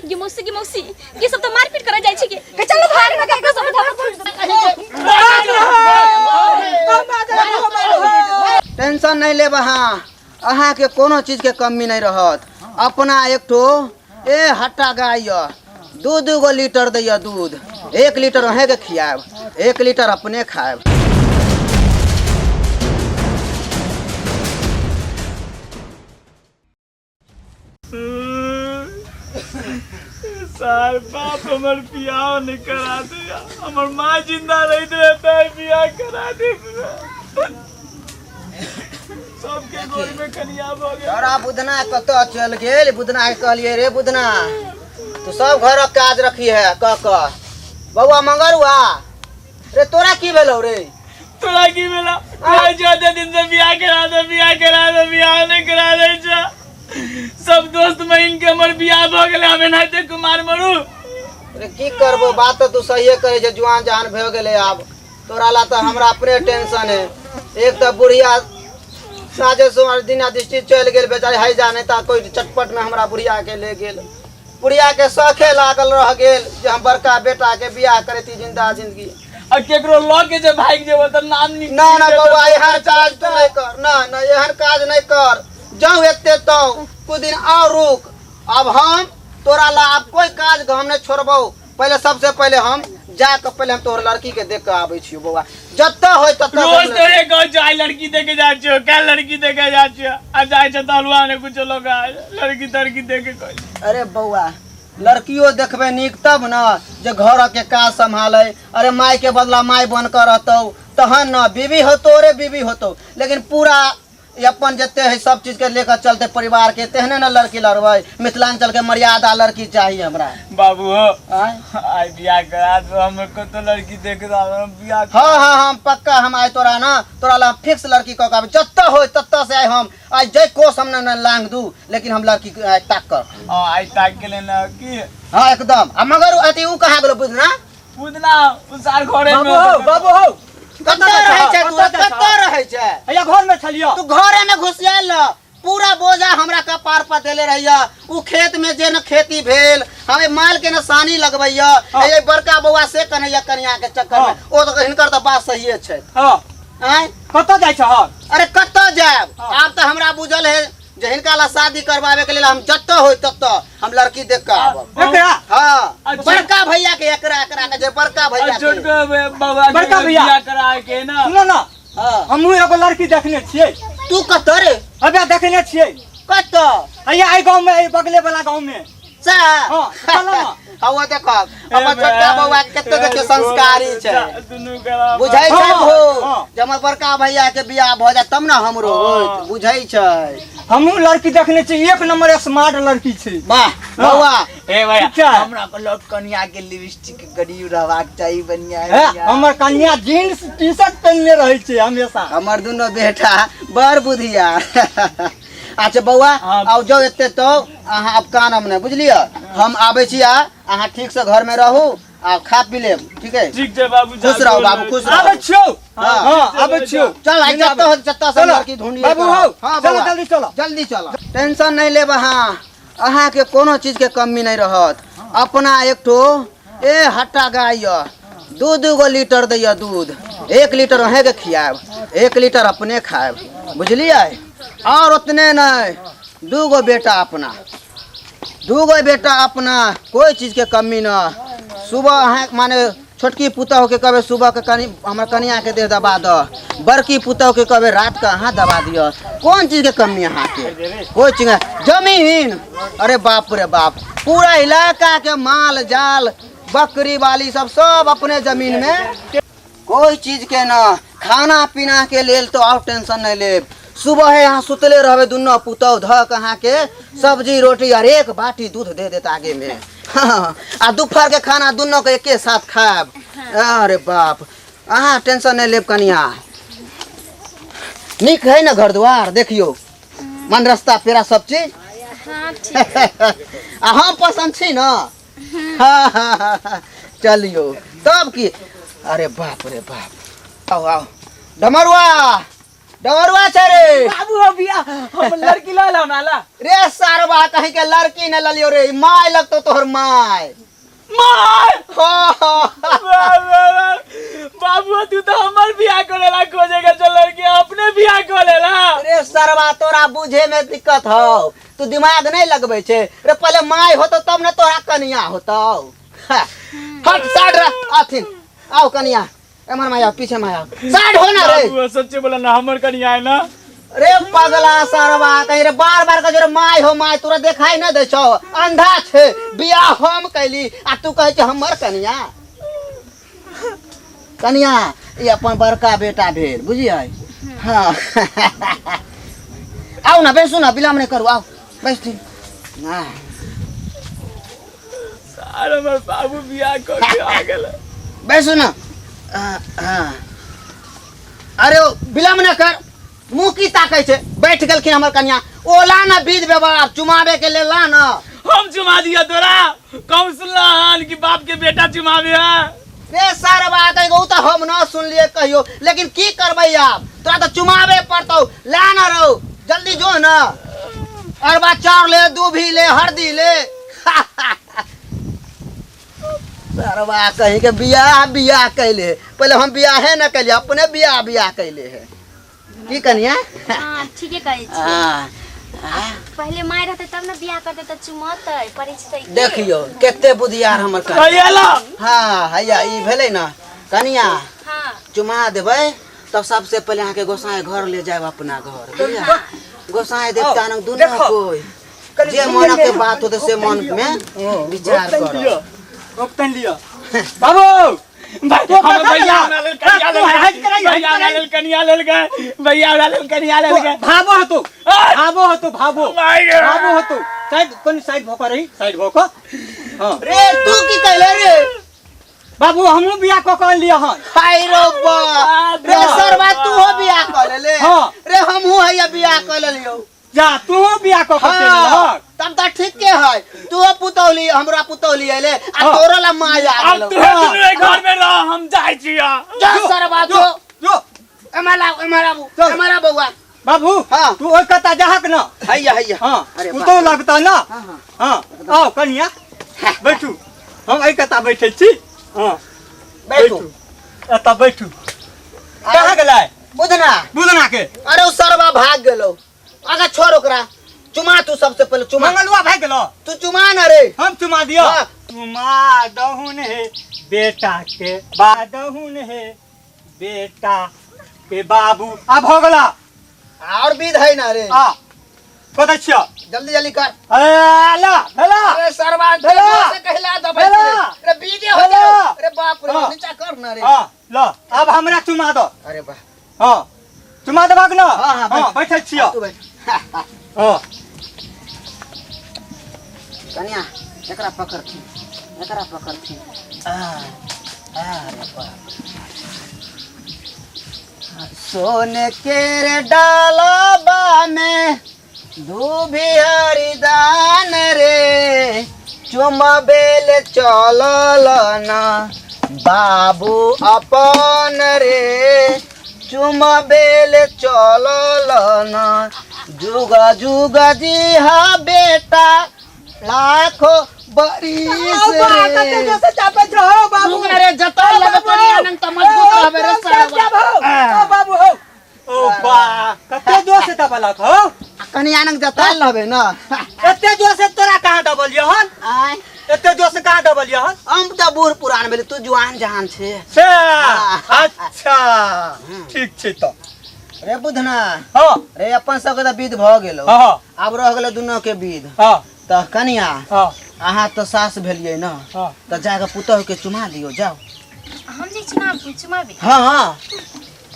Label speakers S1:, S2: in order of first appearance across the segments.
S1: गे मौसी, गे मौसी, ये सब तो मारपीट करे जाय छै। के चलू भाग ना, ककरो सब
S2: टेंशन नहीं लेब अहाँ, अहाँके कोनो चीजके कमी नहीं रहत। अपना एकठो ए हट्टा गाय यऽ, दू दू गो लीटर दैया दूध, 1 लीटर अहेंके खियाएब, 1 लीटर अपने खाएब।
S3: सार बाप हमर बियाह नहीं करा दे, हमर माँ जिंदा रहित रहता है बियाह करा दे। सबके गोद में कनिया भ गेल।
S2: तोरा बुधना कतऽ चल गेल? बुधना के कहलिए रे बुधना, तू सब घरक काज रखी है कह कह। बौआ मंगरुआ रे, तोरा की भेलौ रे?
S3: तोरा की भेलौ? कहै छौ एते दिन से बियाह करा दे, बियाह करा दे, बियाह नहीं करा दै छौ। सब दोस्त महीन के हमर बियाह भ गेलै, हम एनाहिते कुमार मरू।
S2: रे की करबो, बात तऽ तू सहिए करै छै, जुआन जहान भऽ गेलै आब। तोरा ला तऽ हमरा अपने टेंशन है। एक तऽ बुढ़िया साँझे सुबह दिना दृष्टि चलि गेल बेचारी, है जा नहीं तऽ कोई चटपट में हमरा बुढ़िया के ले गेल। बुढ़िया के शौखे लागल रह गेल जे हम बड़का बेटा के बियाह करेती जिंदा जिंदगी।
S3: आ केकरो लऽ के जे भागि जेबो तऽ नाम निकलि
S2: ना ना
S3: जेतौ।
S2: बौआ, एहन काज तू नहीं कर, ना ना एहन काज नहीं कर। जाऊँ एते तो कुछ दिन और रुक। अब हम तोरा ला अब कोई काज हम नहीं छोड़बौ। पहले सबसे पहले हम जाके पहले हम तोहर लड़की के देख के आबै छियौ बौआ, जतऽ होय ततऽ
S3: रोज
S2: हम
S3: तोरे कहै छौ, आइ लड़की देखे जाइ छियौ, काल्हि लड़की देखे जाइ छियौ, आ जाइ छौ तऽ हलुआ ने कुछो लऽ कऽ आयल, लड़की तड़की देखे कहै छै।
S2: अरे बौआ, लड़कियो देखबै नीक तब न जे घर के काज सम्हालै। अरे माय के बदला माय बन कऽ रहतौ तहन न, बीबी होतौ रे बीबी होतौ, लेकिन पूरा ई अपन जते है सब चीज के लेकर चलते परिवार के, तेहने न लड़की लड़बै। मिथिलांचल के मर्यादा लड़की चाहिए हमरा।
S3: बाबू हो,
S2: आँय?
S3: आइ बियाह करा दो, हम कतो लड़की देख दो, हम बियाह कर-
S2: हाँ हाँ हम पक्का, हम आइ तोरा ना तोरा ला फिक्स लड़की कऽ के आबै, जतऽ होय ततऽ से आइ हम आइ जै कोस हम न लांग दू, लेकिन हम लड़की के आइ ताक कर।
S3: हाँ, आइ ताक के लेना की?
S2: हाँ एकदम। आ मगर अथी उ कहाँ गेलो बुझना?
S3: बुझना उसार घरे में
S4: बाबू हो, बाबू हो,
S2: कतऽ रहै छै तू? कतऽ रहै छै?
S4: हैया घर में छलियो।
S2: तू घरे में घुसियाल ल, पूरा बोझा हमरा कपार पर देले रहिया। उ खेत में जे न खेती भेल, हमें माल के न सानी लगबैया।
S4: हाँ।
S2: ये बड़का बौआ से कन्हैया कन्या के चक्कर में। ओ तो हिनकर तो बात सहिए छै।
S4: हाँ।
S2: आँय?
S4: कतऽ जाइ छह?
S2: अरे कतऽ जायब?
S4: हाँ।
S2: आब तऽ हमरा बुझल है जे हिनका ला शादी करवावे के लेल हम जतऽ होय ततऽ हम लड़की देख के आबब।
S4: एकरा?
S2: हाँ।
S3: अच्छा।
S2: बड़का भैया के, एकरा एकरा के जे बड़का भैया के।
S3: छोटका बौआ के
S4: बड़का भैया।
S3: बियाह करा के ना।
S4: सुनो ना,
S2: हाँ।
S4: हमहूँ एगो लड़की देखने छियै।
S2: तू कतऽ रे?
S4: अबे देखने छियै।
S2: कतऽ?
S4: हैया एहि गाँव में, एहि बगले वाला गाँव में।
S2: सएह?
S4: हाँ, चलो ना।
S2: हाँ, वो देखो, हमर छोटका बौआ के कते देखियौ संस्कारी छै।
S3: दुनू करा
S2: बुझै छै
S4: हाँ,
S2: हो,
S4: हाँ।
S2: जे हमर बड़का भैया के बियाह भऽ जाय तब ने हमरो होइत, बुझै छै।
S4: हमहूँ लड़की देखने छी, एक नंबर स्मार्ट लड़की छै।
S2: वाह बौआ।
S3: ए भैया,
S4: ठीक छै।
S3: हमरा को लौट कनिया के लिपस्टिक गरीब रहबाक चाही, बढ़िया
S4: हे,
S3: बढ़िया।
S4: हमर कन्या जीन्स टी शर्ट पहिनने रहै छै हमेशा।
S2: हमर दुनू बेटा बड़ बुधिया। अच्छा बौआ,
S3: हाँ।
S2: आउ जाउ एते तो अहाँ अब कानम नहि, बुझलियै? हम आबै छी आ अहाँ ठीक से घर में रहू आ खा पी लेब, ठीक है?
S3: ठीक छै बाबू,
S2: खुश रहू बाबू, खुश रहू।
S4: आबै छियौ।
S2: हाँ।
S4: हाँ, आबै छियौ।
S2: चल आइ जतऽ हो जतऽ से
S4: चलो,
S2: लड़की ढूंढिए
S4: बाबू
S2: के
S4: हौ,
S2: आउ। हाँ,
S4: चलो,
S2: बौआ।
S4: जल्दी चलो।
S2: जल्दी चलो, टेंशन नहीं लेब अहाँ, अहाँके कोनो चीज के कमी नहीं रहत। अपना एकठो ए हट्टा गाय यऽ, दू दू गो लीटर दैया दूध, 1 लीटर अहेंके खियाएब, 1 लीटर अपने खाएब, बुझलियै? और उतने नहीं, दू गो बेटा अपना, दू गो बेटा अपना, कोई चीज के कमी न। सुबह अहाँ माने छोटकी पुतहु के कहबै सुबह के कनी हमर कनिया के देह दबा दऽ, बड़की पुतहु के कहबै रात के अहाँ दबा दिअ। कोन चीज के कमी अहाँके? कोई चीज नहि। जमीन, अरे बाप रे बाप, पूरा इलाका के माल जाल बकरी वाली सब सब अपने जमीन में, कोई चीज के न। खाना पीना के लेल तो और टेंशन नहीं लेब। सुबह यहाँ सुतले रहबे दुनू पुतहु धक अहाँ के सब्जी रोटी और 1 बाटी दूध दे देत आगे में। हाँ, आ दोपहर के खाना दुनू के एके साथ खायब। अरे बाप, अहाँ टेंशन नहीं लेब कनिया। नीक है ना घर द्वार, देखियो मन रास्ता पेरा सब चीज।
S1: हाँ, ठीक।
S2: आ हम पसंद छी ना? हाँ, हाँ, हाँ, हाँ, चलियो तब की। अरे बाप रे बाप, आओ आओ डमरुआ डगरुआ छै रे।
S3: बाबू हो बिया हम लड़की ला ला हमरा ला।
S2: रे सारवा कहीं के लड़की न ललियो रे, my लगतो तोहर my.
S3: My
S2: हो
S3: बाबू तू तो हमर बियाह करेला खोजेगा चल लड़की अपने बियाह करेला।
S2: रे सरवा तोरा बुझे में दिक्कत हौ, तू दिमाग नहीं लगबै छै रे। पहले my होतो तब न तोरा कनिया होतो। हट साइड रे आथिन आओ कनिया एमहर my आओ पीछे my आओ साइड हो ना रे।
S3: बाबू सच्चे बोला ना हमर कनिया है ना।
S2: रे पगला सरवा कहीं रे बार बार कह रे my हो my, तोरा देखाई न दै छौ, अंधा छे। बियाह हम कैली आ तू कहै छै हमर कनिया। कनिया ई अपन बड़का बेटा भेल बुझियै। हाँ आउ ना बैसू ना, विलम्ब नहीं करू, आओ बैसथिन। हाँ
S3: सार हमर बाबू बियाह कर के आ गेल।
S2: बैसू ना। हाँ अरे ओ विलम्ब न कर, मुँह की ताकै छै। बैठ गेलखिन हमर कनिया। ओला ना विध व्यवहार चुमाबे के लेल ला ना।
S3: हम चुमा दिया तोरा, कौन सुनला हन कि बाप के बेटा चुमावे है?
S2: रे सरवा कहीं उ तो हम न सुनलिए कहियो, लेकिन की करबै आब, तोरा तो चुमाबे पड़तौ। ला ना रौ जल्दी जो ना, अरबा चाउर ले, दूभी ले, हरदी ले। सरवा कहीं के बियाह बियाह कैले, पहले हम बियाहे न कैलिए, अपने बियाह बियाह कैले है की कनिया।
S1: हाँ ठीके कहै छी।
S2: हाँ, हाँ।
S1: पहले माय रहते तब ना बियाह करते त चुमतै परिचय।
S2: देखियो केते बुधियार हमर कनिया।
S3: हैया ला।
S2: हाँ हैया ई भेलै ना कनिया।
S1: हाँ
S2: चुमा देबै तब सबसे पहले अहाँके गोसाई घर ले जायब अपना घर, बुझलियै? गोसाई देवता नंग दुनू कोई जे मन के बात होते से मन में विचार करो।
S4: ओपन लियो बाबू।
S3: भाई
S4: तो
S3: हमर
S4: कखन
S3: भैया
S4: एला?
S3: हमरा लेल कनिया
S4: तू हाथ कराई, हाथ
S3: भैया हमरा
S4: कराई।
S3: लेल कनिया लेल गए, भैया हमरा लेल कनिया लेल गए।
S4: भाबो हतो, भाबो हतो, भाबो
S3: my गे।
S4: भाबो हतो। साइड कोन साइड भोक रही, साइड भोक। हां
S2: रे तू की कहले रे?
S4: बाबू हमहु बियाह क क लिया हन।
S2: हाय रो बा रे सरवा तू हो बियाह क लेले।
S4: हाँ।
S2: रे हमहु हैया बियाह क लेलियो।
S4: जा तू बियाह क क चलि
S2: हाँ,
S4: हन।
S2: तब त ठीक के है, तू पुतौली हमरा पुतौली अइले आ
S4: हाँ।
S2: तोरो ला माय आ
S3: अब
S2: गेलौ।
S3: तू दुनू एक घर में रह, हम जाइ छिया।
S2: जा सरवा जो
S4: जो
S2: एमहर आबू, एमहर आबू,
S4: चल।
S2: एमहर आबू बौआ।
S4: बाबू
S2: हाँ।
S4: तू ओइ कता जाहक ना।
S2: हैया हैया।
S4: हां
S2: अरे
S4: तू
S2: बाप
S4: तो
S2: रे।
S4: लगता ना।
S2: हाँ, हाँ।
S4: हां आओ कनिया बैठू, हम एहि कता बैठे छी। हां
S2: बैठू
S4: एतऽ बैठू। कहाँ गेलै
S2: बुधना?
S4: बुधना के।
S2: अरे उ सरवा भाग गेलौ, आगा छोड़ ओकरा, चुमा तू सबसे पहले चुमा।
S4: मंगलुआ भाग गेलौ?
S2: तू चुमा ना रे।
S4: हम चुमा दियो?
S2: हाँ।
S4: चुमा दहुन हे बेटा के बादहुन हे बेटा के बाबू। आ भऽ गेला।
S2: और विध है ना रे।
S4: आ कतऽ छियौ?
S2: जल्दी जल्दी कर।
S4: ए ला भेला।
S2: अरे सरवा
S4: भेला।
S2: से कहला दबै
S4: भेला।
S2: रे, बीजे हो
S4: भेला।
S2: जाओ रे बाप रे।
S4: हाँ।
S2: नीचा कर ना रे।
S4: हां ल अब हमरा चुमा दो।
S2: अरे वाह।
S4: हां चुमा देबाक ना?
S2: हाँ, हाँ,
S4: हां बैठल छियौ।
S2: तू बैठ।
S4: हां
S2: कनिया एकरा पकड़थिन, एकरा पकड़थिन। आ अरे बाप। सोने के रे डालबा में धूभी हरिदान रे, चुमबेल चलल ना बाबू अपन रे, चुमबेल चलल ना जुग जुग जी हा बेटा लाखो बरिस रे।
S4: बाबू
S2: अरे जतन लेबे तोरी आनंद त मजबूत रहबे रे सरवा।
S4: बाबू हो ओ बा कते जोर से दबलक हो।
S2: कनी आनंद जतन लेबे ना।
S4: एते जोर से तोरा कहाँ दबलियो हन?
S2: आय
S4: एते जोर से कहाँ दबलियो हन?
S2: हम त बूढ़ पुरान भेली, तू जुआन जहान छे।
S4: से अच्छा ठीक छै त।
S2: रे बुधना।
S4: हां
S2: रे अपन सबके त विध भ गेलो।
S4: हां
S2: आब रह गेलो दुनू के विध।
S4: हां
S2: त कनिया
S4: हां
S2: अहाँ त सास भेलियै ना,
S4: हां
S2: त जाके पुतहु के चुमा दियो जाओ।
S1: हम जे चुमाबी?
S2: हाँ हाँ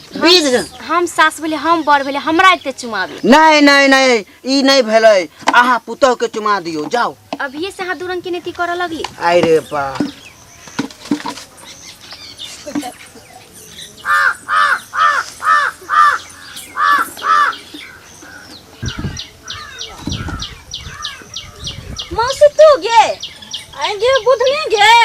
S2: बीज
S1: हम सास भेले, हम बड़ भेले, हमरा एते चुमाबी?
S2: नहीं नहीं नहीं ई नहीं भेलै, अहाँ पुतहु के चुमा दियो जाओ।
S1: अभिये से अहाँ दू रंग के नीति करऽ लगली।
S2: आई रे बा।
S1: मौसी तू गे आएंगे बुधनी गे।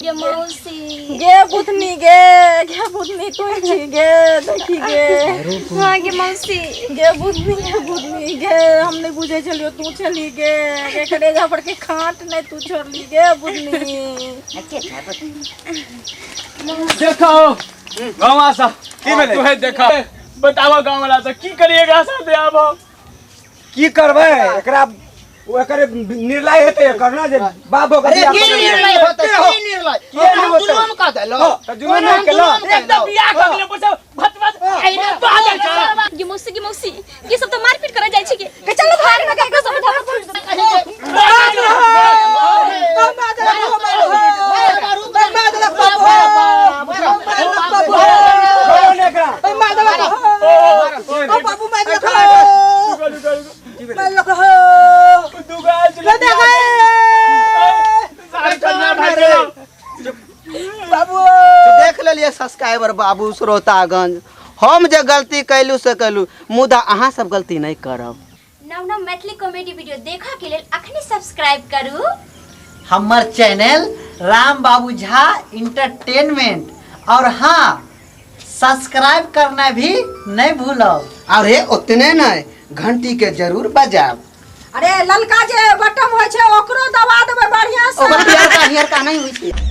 S1: गे मौसी
S5: गे बुधनी गे, गे बुधनी तू छी गे, देखी गे।
S1: हाँ गे मौसी।
S5: गे बुधनी, गे बुधनी गे, हम नहीं बुझे छलियो तू छली गे, गे करेजा पर के खाट नहीं तू छोड़ली गे बुधनी।
S3: देखो गाँव सा
S6: की भेलै?
S3: तोहे देखा बताबो गाँव वाला से की करिएगा साथे आब हम?
S6: की करबै एकरा, ओ एकर निर्णय हेतै एकर ना जे बाप हो
S2: अरे की निर्णय होतै, की निर्णय?
S6: के
S2: हम
S6: होतै?
S2: जुलुम कऽ देलहुँ।
S6: हँ, तऽ जुलुम नहि केलहुँ।
S2: जुलुम
S3: एक तऽ बियाह कऽ गेलै ऊपर से भतवा बाजल छै।
S1: गे मौसी, गे मौसी, ये सब तऽ मारपीट करे जाइ छै गे। गे चलो भाग ना, ककरो सब
S2: देख लेलिए सब्सक्राइबर बाबू श्रोतागंज, हम जे गलती कैलू से कैलू, मुदा अहाँ सब गलती नहीं करब।
S1: नव नव मैथिली कॉमेडी वीडियो देखऽ के लेल अखनी सब्सक्राइब करू
S7: हमर चैनल राम बाबू झा इंटरटेनमेंट, और हाँ सब्सक्राइब करना भी नहीं भूलब।
S2: अरे उतने नहीं, घंटी के जरूर बजाब।
S5: अरे ललका जे बटन होइ छै ओकरो दबा देबै बढ़िया से।
S2: ओकर पियरका हियरका नहीं होइ छै।